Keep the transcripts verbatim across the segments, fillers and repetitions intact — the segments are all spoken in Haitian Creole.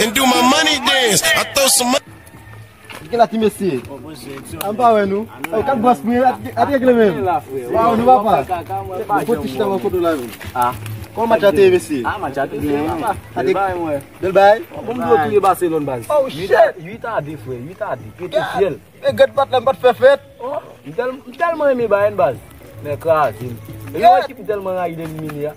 and do my money dance. I throw some money. Gen la ti mesye. An pa wè nou. Kat bwòs mwen, ap regle menm. Waw, nou papa. Mwen pote chita mwen kote la menm. Kòman match la te ye, mesye? Ah, match la te byen, papa. Bèl bagay, mwen. Bèl bagay. Bon, m dwe touye Barcelone, baz. Oh, shit. Uit a de, frè, uit a de. Rete fyèl. E gèt pat la, m pat fè fèt. Oh, m tèl-, m tèlman renmen Bayern, baz. Men kraze m. E yon ekip m tèlman rayi depi m vini a.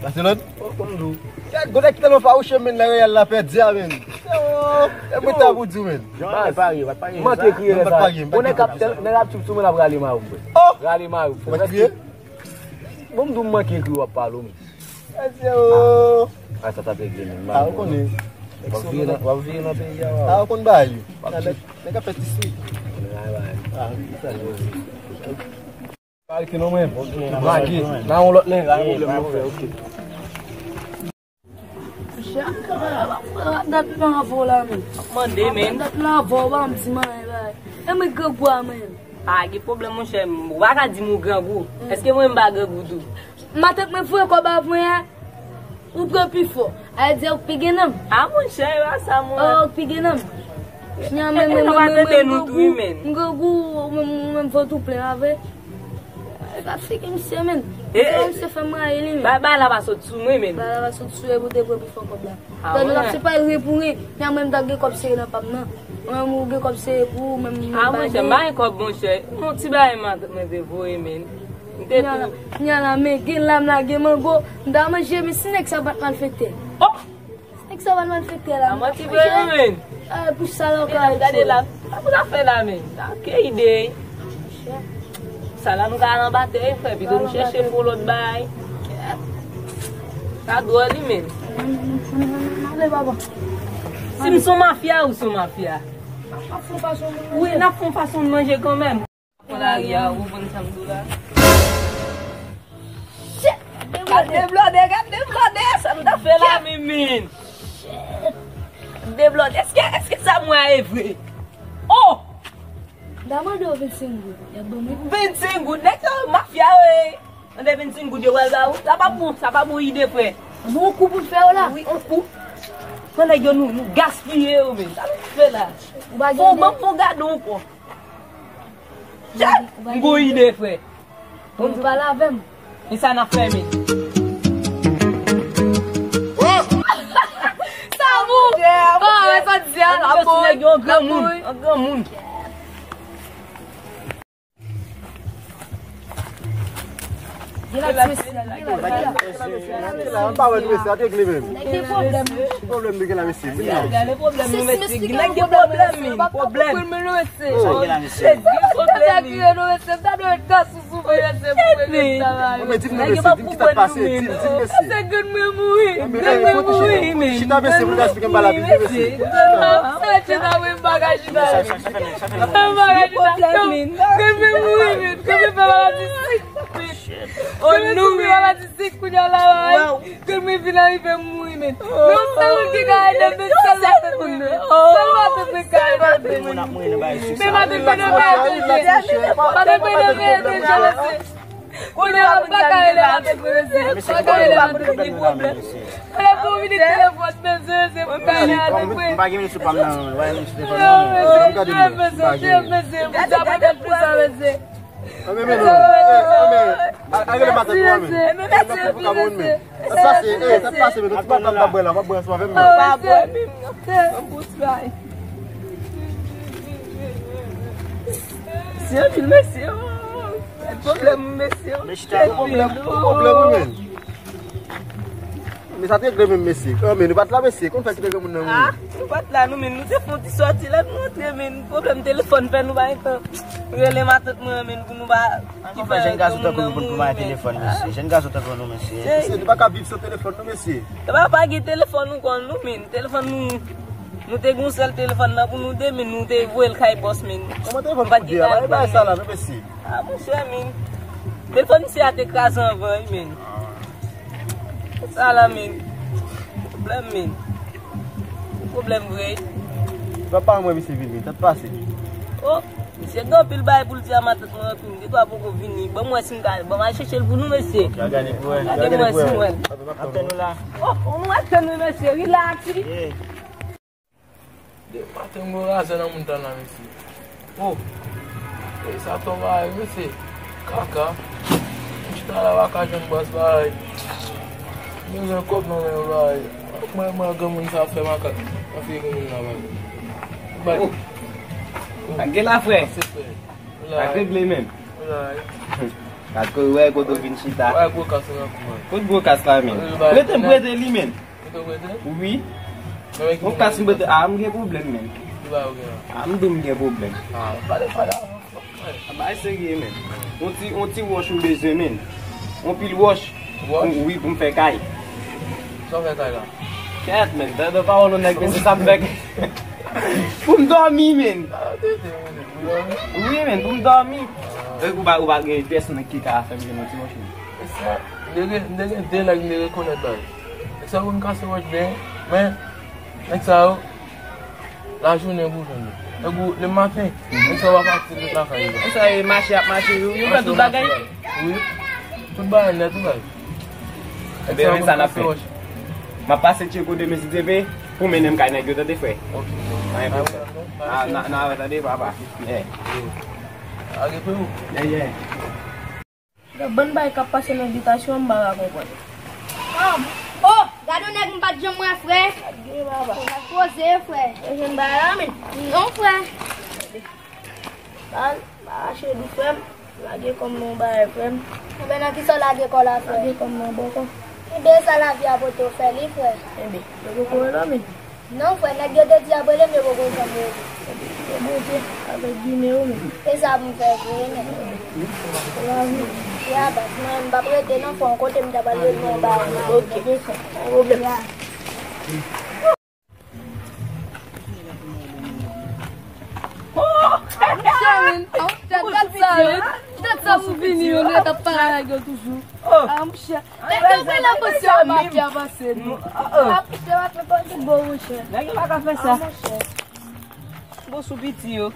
Barcelone? Oh, kòm dou. Gèt, gòlè ki tèlman fawouche, men lè Real la pèdi a, men. Oh, e mwen ta pou di w, men. Baz, m manke kriye lè sa. Bon, nèg ap tèl, nèg ap tchoup sou mwen, l ap rale mari m, frè. Oh! Rale mari m, frè. Ou mèt kriye? Bon, m di w m manke kriye, w ap pale w, men. Mesye, oh. Ah, sa t ap regle, men. Ah, ou konnen. W ap vire nan, w ap vire nan peyi a, w ap. Ah, ou konn bagay yo. Nèg, nèg ap fè ti swi. Ah, sa yo. Pa rete non, men. Magi, nan yon lòt lè, pa gen pwoblèm, non, frè, ok. Monchè, dat m avè w la, men. Mande, men. Dat m avè w, pa m di m anyen, bagay. E mwen grangou a, men. Pa gen pwoblèm, monchè. Ou pa ka di m ou grangou. Èske mwen m pa grangou tou? Matant mwen voye kòb avè mwen a, ou pran pi fò. A di ou pi gen nanm. Ah, monchè, e pa sa, mwen. Oh, ou pi gen nanm. Nya, men, men, men, men, men, men, grangou, men, men, men, vant ou plen avè. E pa figi misye, men. Misye fè m rayi li, men. Ba, ba la pa sot sou mwen, men. Ba la pa sot sou e pou te pran pi fò kòb la. Ah, tande, se pa ren pou ren. Nya, mwen, m ta gen kòb sere nan pa m nan. Mwen, ou gen kòb sere pou ou, men m ba li. Ah, monchè, m pa gen kòb, monchè. Yon ti bagay mwen te voye, men. M te tou. Nya la, men gen lam la, gen mango. M ta manje, men si nèg sa pa t malfektè. Oh! Nèg sa pa t malfektè la. A manti vre, wi, men. Ah, pou sa la, ou ka gade la. Sa pou zafè la, men. Sa ke ide. Sa la, nou ka al anba tè, frè. Pito nou chèche pou lòt bagay. Sa dwòl, wi, men. Ale, papa. Si m son mafya, ou son mafya. Wi, n ap fè yon fason de manje kanmenm. Pran lari a, ou konprann sa m di w la? Shit! Gad deblòdè, gad deblòdè, sa m ta fè la, men, men. Deblòdè, èske, èske sa m wè a e vre? Oh! M ta mande w vennsenk goud, y ap ban mwen? Vennsenk goud, nèg yo mafya yo ye. Tande, vennsenk goud yo pral ba ou. Sa pa bon, sa pa bon ide, frè. Bon, yon kou pou n fè yo la. Wi, yon kou. Pran nèg yo, nou, nou gaspiye yo, men. Sa nou fè la? Ou pa gen ide? Fon, ban m fon gade w ankò. Chat! M gon ide, frè. Bon, ou pale avè m. E sa n ap fè, men. Sa bon! Oh, men sa di a, la bon. Yon granmoun, yon granmoun. Gen la ti mesye, gen la ti mesye. An pa wè nou mesye, ap regle menm. Nèg gen pwoblèm. Ki pwoblèm nou gen la mesye? Di nou. Gade pwoblèm nou mesye. Nèg gen pwoblèm, men. Pwoblèm. Sa gen la mesye? Gen pwoblèm, men. Mesye, m ta dwe ret gason sou mwen, mesye, pou mwen ret travay. Men di m non mesye, di m ki sa k pase, di m, di m mesye. Mesye, grann mwen mouri. Grann mwen mouri, men. Chita mesye, pou nou ka esplike m bagay la, di m mesye. Grann mwen, sa chita, mwen pa ka chita. Mwen pa ka chita. Grann mwen mouri, men. Grann mwen fè maladi sik. Oh non, men. Maladi sik, kounye a la, wi. Grann mwen vin arive mouri, men. Men yon sèl moun ki ka ede m, men sèl matant mwen. Sèl matant mwen ka ede m. Men matant mwen nan meyè dezè. Matant mwen nan meyè dezè, mesye. Kounye a m pa ka rele matant mwen, mesye. M pa ka rele matant mwen. Telefòn, vini telefòn, mesye, mesye, pou m ka rele matant mwen. M pa gen minit sou pa m nan, wè, minit sou telefòn nan. Mesye, mesye, mesye, mesye, mesye. Anben, men non. Eh, anben. A, a, rele matant ou an, men. Mesye, mesye. Sa pase, eh, sa pase, men. Ou pa, pa, pa bwè la, pa bwè ansanm avè m, non. Pa bwè, men. Ann pran ti bagay. Mesye, anpil mesye, oh. Pwoblèm, mesye. Mesye, pwoblèm, pwoblèm, men. Men sa te regle menm, mesye. An, men nou pa t la, mesye. Konn fè kite granmoun nan mouri. Ah, nou pa t la, nou, men nou te fè yon ti sòti la, nou antre, men pwoblèm telefòn fè nou pa gen tan rele matant mwen, men pou nou pa. An, konn fè jèn gason tankou nou pou n pa gen telefòn, mesye. Jèn gason tankou nou, mesye. Mesye, nou pa ka viv san telefòn, non, mesye. E pa, pa gen telefòn nou konn nou, men telefòn nou, nou te gen yon sèl telefòn nan pou nou de, men nou te voye l kay bòs, men. Kòman telefòn pou de a? Pa gen bagay sa la, non, mesye. Ah, monchè, men. Telefòn misye a te kraze anvan, wi, men. Sa la, men. Pwoblèm, men. Pwoblèm vre. Papa mwen, misye vini, sa t pase? Oh, misye gen anpil bagay pou l di a matant mwen, anpil. Gen dwa poko vini. Ban m wè si m ka, ban m al chèche l pou nou, mesye. Ok, al gade pou wè. Gade m wè si m wè l. Ap tann nou la. Oh, nou ap tann nou, mesye. Rilaks, wi. Yeah. Maten m gwo razè nan moun tan nan, mesye. Oh! E sa tò bagay, mesye. Kaka. M chita la, pa ka jwenn bòs bagay. M bezwen kòb nan men yo bagay. Mwen, mwen, granmoun sa ap fè makak. Mwen fè granmoun nan bagay. Bay. Oh! Ak gen la, frè. Se frè. Sa k regle, menm? Gad kote w wè kote w vin chita. Wè gwo kas la, man. Kot gwo kas la, menm? Prete m, prete li, menm. Ou prete? Wi. Yon kas m prete. Ah, m gen pwoblèm, menm. Ah, m di w m gen pwoblèm. Ah, pale, pale. Ah, bagay serye, menm. Yon ti, yon ti wòch m bezwen, menm. Yon pil wòch. Wòch? Wi, pou m fè kay. Sa w fè kay la? Kèt, menn, tande pawòl yon nèg, men se sa m fè. Pou m dòmi, menn. Wi, menn, pou m dòmi. Ou pa, ou pa gen pèsonn ki ka fè m jwenn yon ti wòch, menn. E sa, m te gen, m te gen de nèg m te rekonèt la. E sa pou m kase wòch byen, men, nèg sa yo, lajounen pou jwenn yo. Nèg ou, le maten, nèg sa yo pa pati de lakay yo. Nèg sa yo mache ap mache, yo, yo fè tout bagay. Wi. Tout bagay nèt, wi, bagay. Ebyen, men sa n ap fè. M ap pase tcheko demen si Dye vle, pou mennen m kay nèg yo, tande, frè. Ok. Pa gen pwoblèm. Ah, n a, n a wè, tande, papa. Yeah. Lage pou ou. Yeah, yeah. Gen bann bagay k ap pase nan bitasyon an, m pa ka konprann. Oh, oh, gade yon nèg m pa t janm wè, frè. Gade, papa. Poze, frè. Yo jwenn bagay la, men. Non, frè. Al, m a rache dou, frè m. Lage kò m nan yon bagay, frè m. Enben, nan kisa w lage kò w la, frè? Lage kò m nan bòkò. Enben, sa lavi a pote w fè li, frè? Enben, yo poko rele w, men. Non, frè, nèg yo te di y ap rele m, yo poko janm rele. Enben, se Bondye avèk ginen yo, men. E sa pou m fè vre, men. Se lavi. Ya, baz, mwen, m p ap rete, non, frè, yon kote m ta pral rele yon bagay. Ok, pa gen pwoblèm. Ya. Oh! Monchè, men, oh, monchè, dat sa, wi. Dat sa pou vini, yo, nou t ap pale avèk yo toujou. Oh! Ah, monchè. Nèg yo pran lapansyon a mafya pase nou. Ah, monchè, w ap fè bon, monchè. Nèg yo pa ka fè sa. Ah, monchè. Bon, sou piti yo.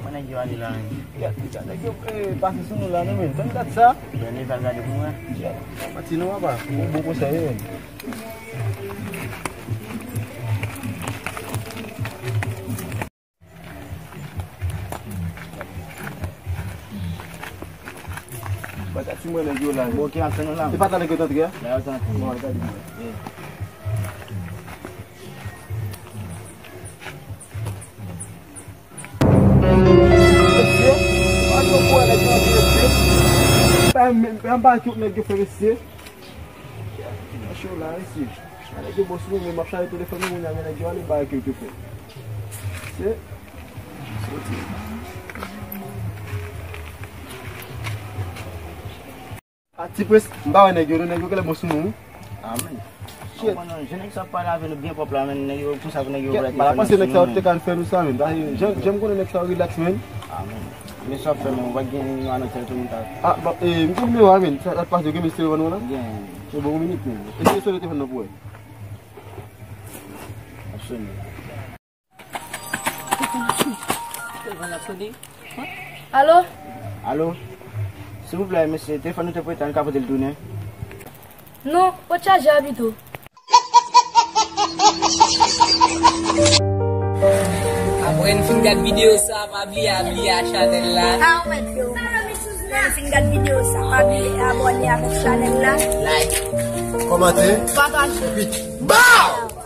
Mwen nèg yo ale la, men. Gad, gad, nèg yo, eh, pase sou nou la, non, men. Tann dat sa. Bène, va gade pou mwen. Gad, pati non, papa. Bon, bon konsèy, men. Pati mwen nèg yo la. Bon, ki ap tann nou la? E pa ta nèg yo t antre a? La yo t antre. Bon, gade. Mesye, pa t yon kouwè nèg yo antre, mesye. Pa menm, pa anba ki nèg yo fè, mesye. Nan cho la, mesye. Nèg yo bon sou mwen, men m ap chaje telefòn mwen, kounye a, men nèg yo ale bay kèk yo fè. Mesye. A ti prens, m pa wè nèg yo, non, nèg yo genlè bon sou nou, wi. Ah, men. Shit. Konprann non, jan nèg sa ap pale avè nou byen pwòp la, men, nèg yo, konsa pou nèg yo vle. Pala panse nèg sa yo te ka fè nou sa, men. Jan, jan m konnen nèg sa yo relax, men. Ah, men. Men sa w ap fè, men, ou pa t gen nimewo a nan tèt ou, men ta. Ah, bon, eh, m gen nimewo a, men. Sa, sa pase, ou gen mesye devan nou la? Gen. Se bon, yon minit, men. Eseye sone telefòn nan pou wè. Ap sone. Telefòn ap sone. Alo? Alo? Silvouplè, mesye, telefòn nou te prete a, nou ka pote l tounen? Non, pot chaje a pito. Apre n fin gad videyo sa, pa bliye abiye a chanèl la. Apre n fin gad videyo sa, pa bliye abòne avèk chanèl la. Like. Kòmante. Pataje. Epi, bow!